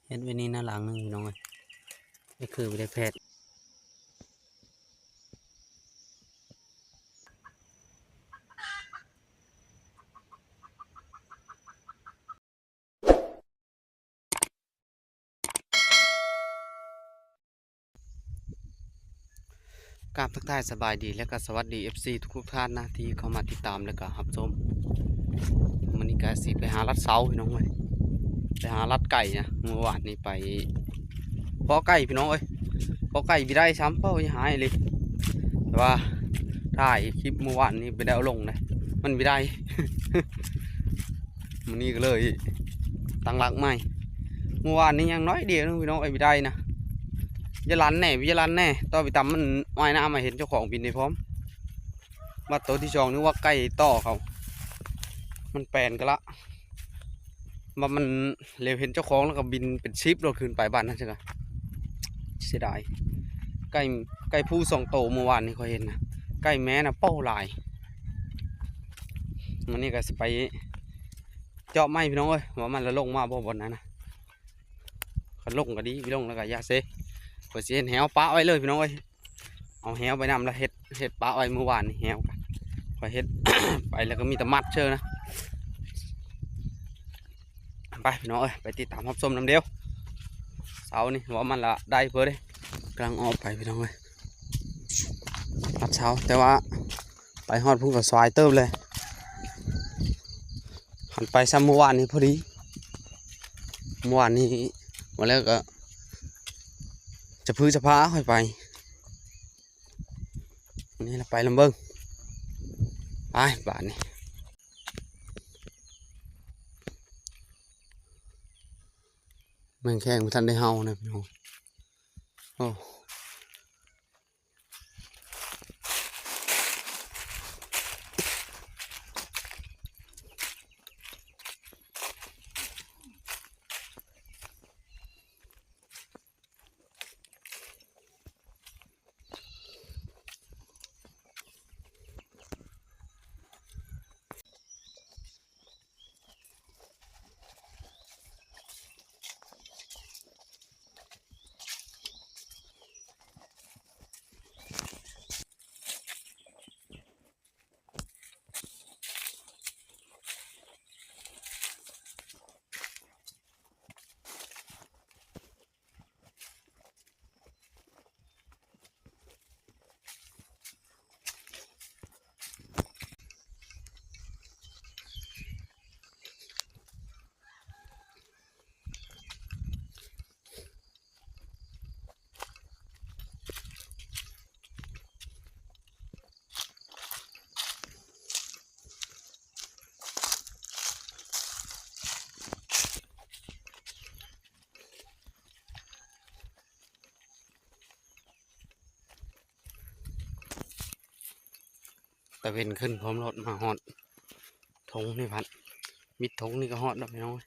ເຮັດໄວ້ນີ້ນະ ຫຼັງໜຶ່ງພີ່ນ້ອງເອີຍ ໄດ້ຄືໄດ້ແພດ. ກາບທັກທາຍສະບາຍດີ ແລະກະສະຫວັດດີ ເອັຟຊີ ທຸກໆທ່ານນະ ທີ່ເຂົ້າມາຕິດຕາມ ແລະກະຮັບຊົມ. ມື້ນີ້ກະຊິໄປຫາລັດເສົາພີ່ນ້ອງເອີຍ ໄປຫາລັດໄກ່ນະ. ມື້ວານນີ້ໄປເພາະໄກ່ພີ່ນ້ອງເອີຍ ເພາະໄກ່ບໍ່ໄດ້ຊ້ຳ ເພາະຫາຍອີ່ຫຼີ. ແຕ່ວ່າຖ່າຍຄລິບມື້ວານນີ້ບໍ່ໄດ້ເອົາລົງເດ້ ມັນບໍ່ໄດ້. ມື້ນີ້ກໍເລີຍຕັ້ງຫຼັກໃໝ່. ມື້ວານນີ້ຍັງໜ້ອຍດຽວໜຶ່ງພີ່ນ້ອງເອີຍ ບໍ່ໄດ້ນະ. ຢ່າລັນແດ່ ຢ່າລັນແດ່ ຕໍ່ໄປຕຳມັນວ່າຍນ້ຳມາເຫັນເຈົ້າຂອງບິນໄດ້ພ້ອມ. ບັດໂຕທີສອງ ນຶກວ່າໄກ່ຕໍ່ເຂົາ ມັນແປນກັນລະ. ວ່າມັນ ແລ້ວເຫັນເຈົ້າຂອງແລ້ວກໍບິນເປັນສິບໂລດຂຶ້ນໄປບາດນັ້ນຊະກະ ເສຍດາຍ. ໄກ່ ໄກ່ຜູ້ສອງໂຕມື້ວານນີ້ຂ້ອຍເຫັນນະ ໄກ່ແມ່ນະ ເປົ້າຫຼາຍ. ມື້ນີ້ກໍຊິໄປເຈາະໃໝ່ພີ່ນ້ອງເອີຍ ວ່າມັນລະລົງມາບໍ່ບ່ອນນັ້ນນະ. ຄັນລົງກໍດີ ບໍ່ລົງແລ້ວກໍຢ່າເຊ. ຂ້ອຍຊິເຮັດແຫວປະໄວ້ເລີຍພີ່ນ້ອງເອີຍ. ເອົາແຫວໄປນຳລະ ເຮັດ ເຮັດປະໄວ້ມື້ວານນີ້ແຫວກະ ຂ້ອຍເຮັດ ໄປແລ້ວກໍມີແຕ່ມັດເຊີນະ. ໄປພີ່ນ້ອງເອີຍ ໄປຕິດຕາມຮັບຊົມນຳເດີ. ເສົານີ້ວ່າມັນລະໄດ້ເພິ່ນເດ້ ກຳລັງອອກໄປພີ່ນ້ອງເອີຍ ລັດເສົາ. ແຕ່ວ່າໄປຮອດພຸ້ນກໍສວາຍເຕີບເລີຍ ຫັນໄປຊ້ຳມື້ວານນີ້ພໍດີ. ມື້ວານນີ້ວ່າແລ້ວກໍຈະພຶຈະພາຂ້ອຍໄປ. ນີ້ລະໄປລຳເບິ່ງ ໄປບາດນີ້. ແມ່ງແຂ້ງບໍ່ທັນໄດ້ເຫົ່ານະພີ່ນ້ອງ. ໂອ້. ຕາເວັນຂຶ້ນພ້ອມໂລດ ມາຮອດທົ່ງນີ້ພັດ ມິດທົ່ງນີ້ກໍຮອດແລ້ວພີ່ນ້ອງ. ແ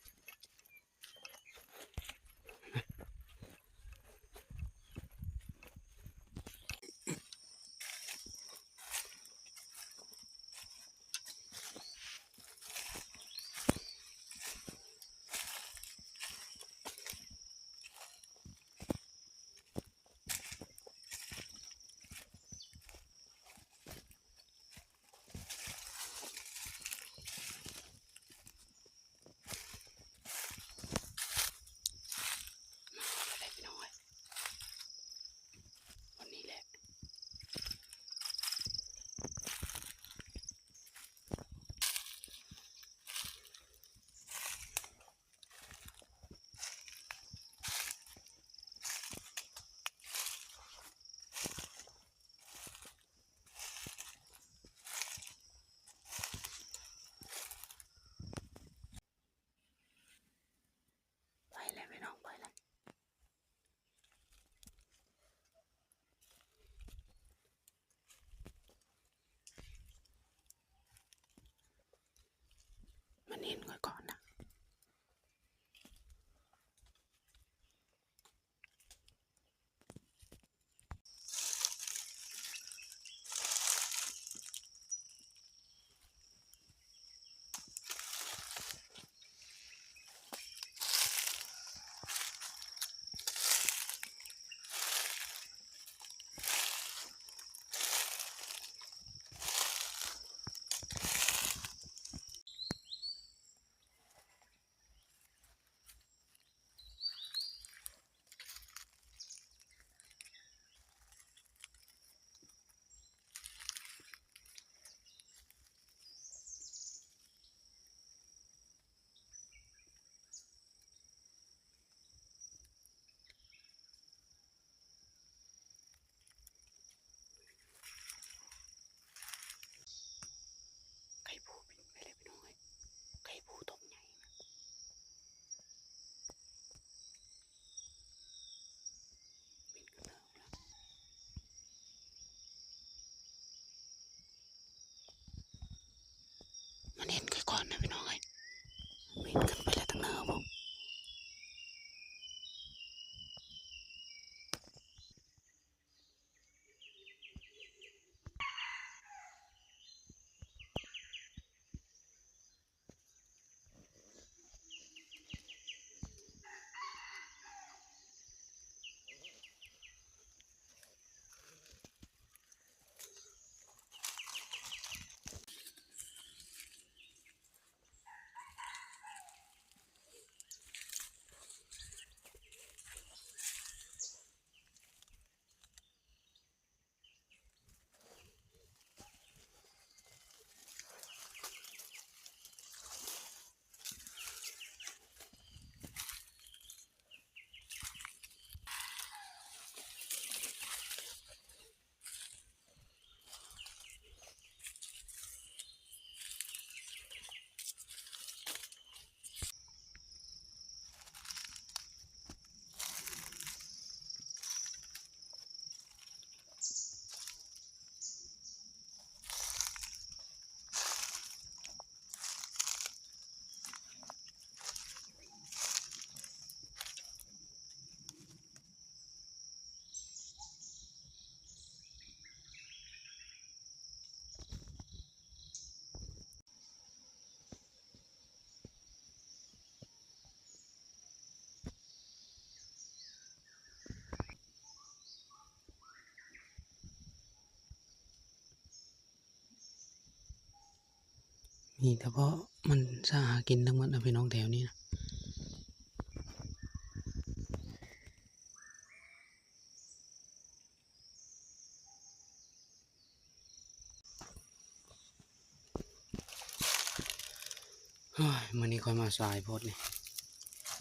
ນີ້ກະເພາະມັນຊາຫາກິນທັງໝົດນະພີ່ນ້ອງແຖວນີ້ນະ. ໂອ້ຍ ມື້ນີ້ຂ້ອຍມາສາຍໂພດນີ້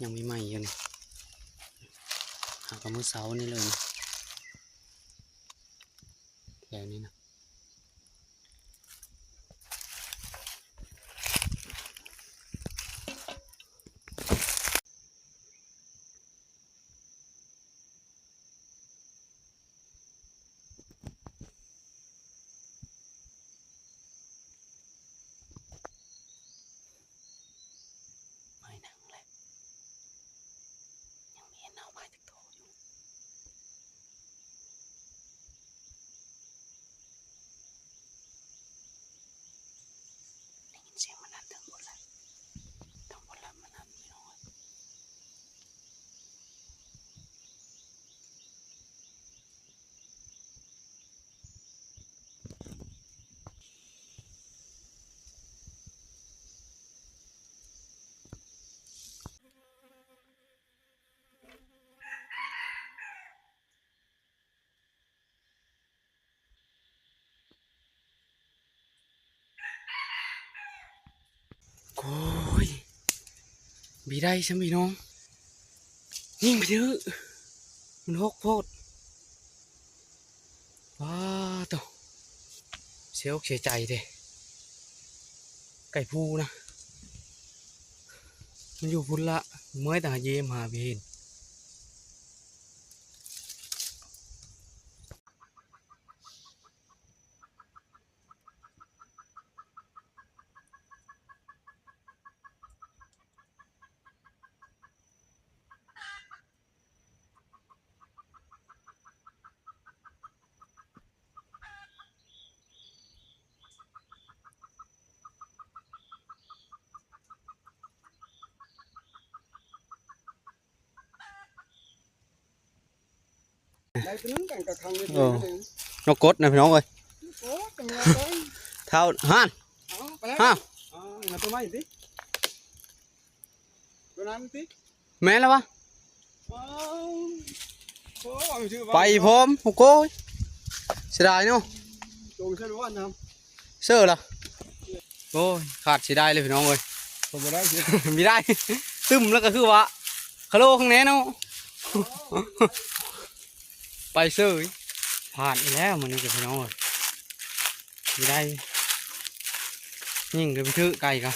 ຍັງໃໝ່ໆຢູ່ນີ້ ຫາກະມື້ເຊົ້ານີ້ເລີຍນະ ແຖວນີ້ນະ. ໄມ້ໜັງແຫຼະ ຍັງມີເຫັນເອົາມາຈັກໂຕຢູ່. ໄດ້ຍິນສຽງມັນຫັ້ນເທິງພຸ້ນລະ ເທິງພຸ້ນລະມັນຫັ້ນພີ່ນ້ອງ. ໂອ້ຍ ບໍ່ໄດ້ຊ້ຳພີ່ນ້ອງ ຍິງໄປເທີະ ມັນຫົກໂພດ. ວ້າໂຕ ເສຍອົກເສຍໃຈເດ້ ໄກ່ພູນະ ມັນຢູ່ພຸ້ນລະ ເມື່ອຍແຕ່ຫາເຢ້ມຫາບໍ່ເຫັນ. ໄດ້ຕົວໜຶ່ງກັນກະຄັງເລີຍ. ໂອ້ ນົກກົດນະພີ່ນ້ອງເອີຍ ໂອ້ ຈັງຫວະນັ້ນ ທ້າວ ຫັ້ນ ເອົາໄປແລ້ວ ຮະ ເອົາມາຕົວໃໝ່ຕິ ຕົວນັ້ນຕິ ແມ່ນແລ້ວວະ ວ້າວ ໂອ້ ໄປພ້ອມ ໂອ້ໂກຍ ເສຍດາຍເນາະ ໂຕເຊີລະ ໂອ້ຍ ຂາດເສຍດາຍເລີຍພີ່ນ້ອງເອີຍ ບໍ່ໄດ້ ບໍ່ໄດ້ ຕຶ້ມແລ້ວກະຄືວ່າຄາໂລຂ້າງໃນເນາະ ໄປເສີຍ ພາດອີກແລ້ວມື້ນີ້ກະພີ່ນ້ອງເອີຍ ຊິໄດ້ຍິງກະໄປຖືກໄກ່ກະ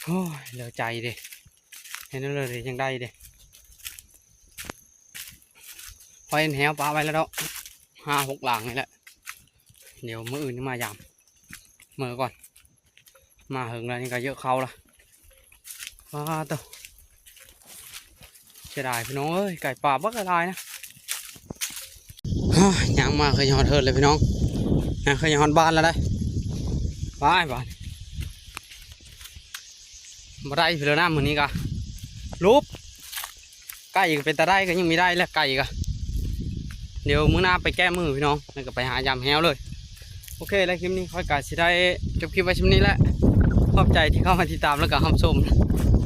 ໂອ້ຍ ເຫຼືອໃຈເດ້ ເຮັດແນວໃດຈັ່ງໄດ້ເດ້ ຂ້ອຍເຫັນແຫວປະໄວ້ແລ້ວເນາະ ຫ້າຫົກຫຼັງນີ້ແຫຼະ ດຽວມື້ອື່ນມາຢາມ ເມືອກ່ອນ ມາເຫິງແລ້ວນີ້ກະເຢີະເຂົ້າລະ ວ້າໂຕ ເສຍດາຍພີ່ນ້ອງເອີຍ ໄກ່ປ່າບັກຫຼາຍນະ ຍ່າງມາຄືຊິຮອດເຮືອນແລ້ວພີ່ນ້ອງ ຍ່າງຄືຊິຮອດບ້ານແລ້ວໄດ໋ ໄປບາດ ບໍ່ໄດ້ພີ່ນ້ອງ ມື້ນີ້ກະຫຼຸບ ໄກ່ກະເປັນຕາໄດ້ ກະຍັງມີໄດ້ແຫຼະ ໄກ່ກະ ດຽວມື້ໜ້າໄປແກ້ມືພີ່ນ້ອງ ແລ້ວກະໄປຫາຢາມແຮວເລີຍ. ໂອເຄ ແລ້ວຄລິບນີ້ຂ້ອຍກະຊິໄດ້ຈົບຄລິບໄວ້ຊ່ຳນີ້ແຫຼະ ຂອບໃຈທີ່ເຂົ້າມາຕິດຕາມ ແລ້ວກະຮັບຊົມ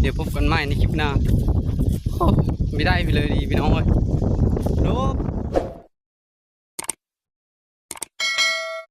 ດຽວພົບກັນໃໝ່ໃນຄລິບໜ້າ ໂອ້ ບໍ່ໄດ້ໄປເລີຍດີພີ່ນ້ອງເອີຍ ລົບ.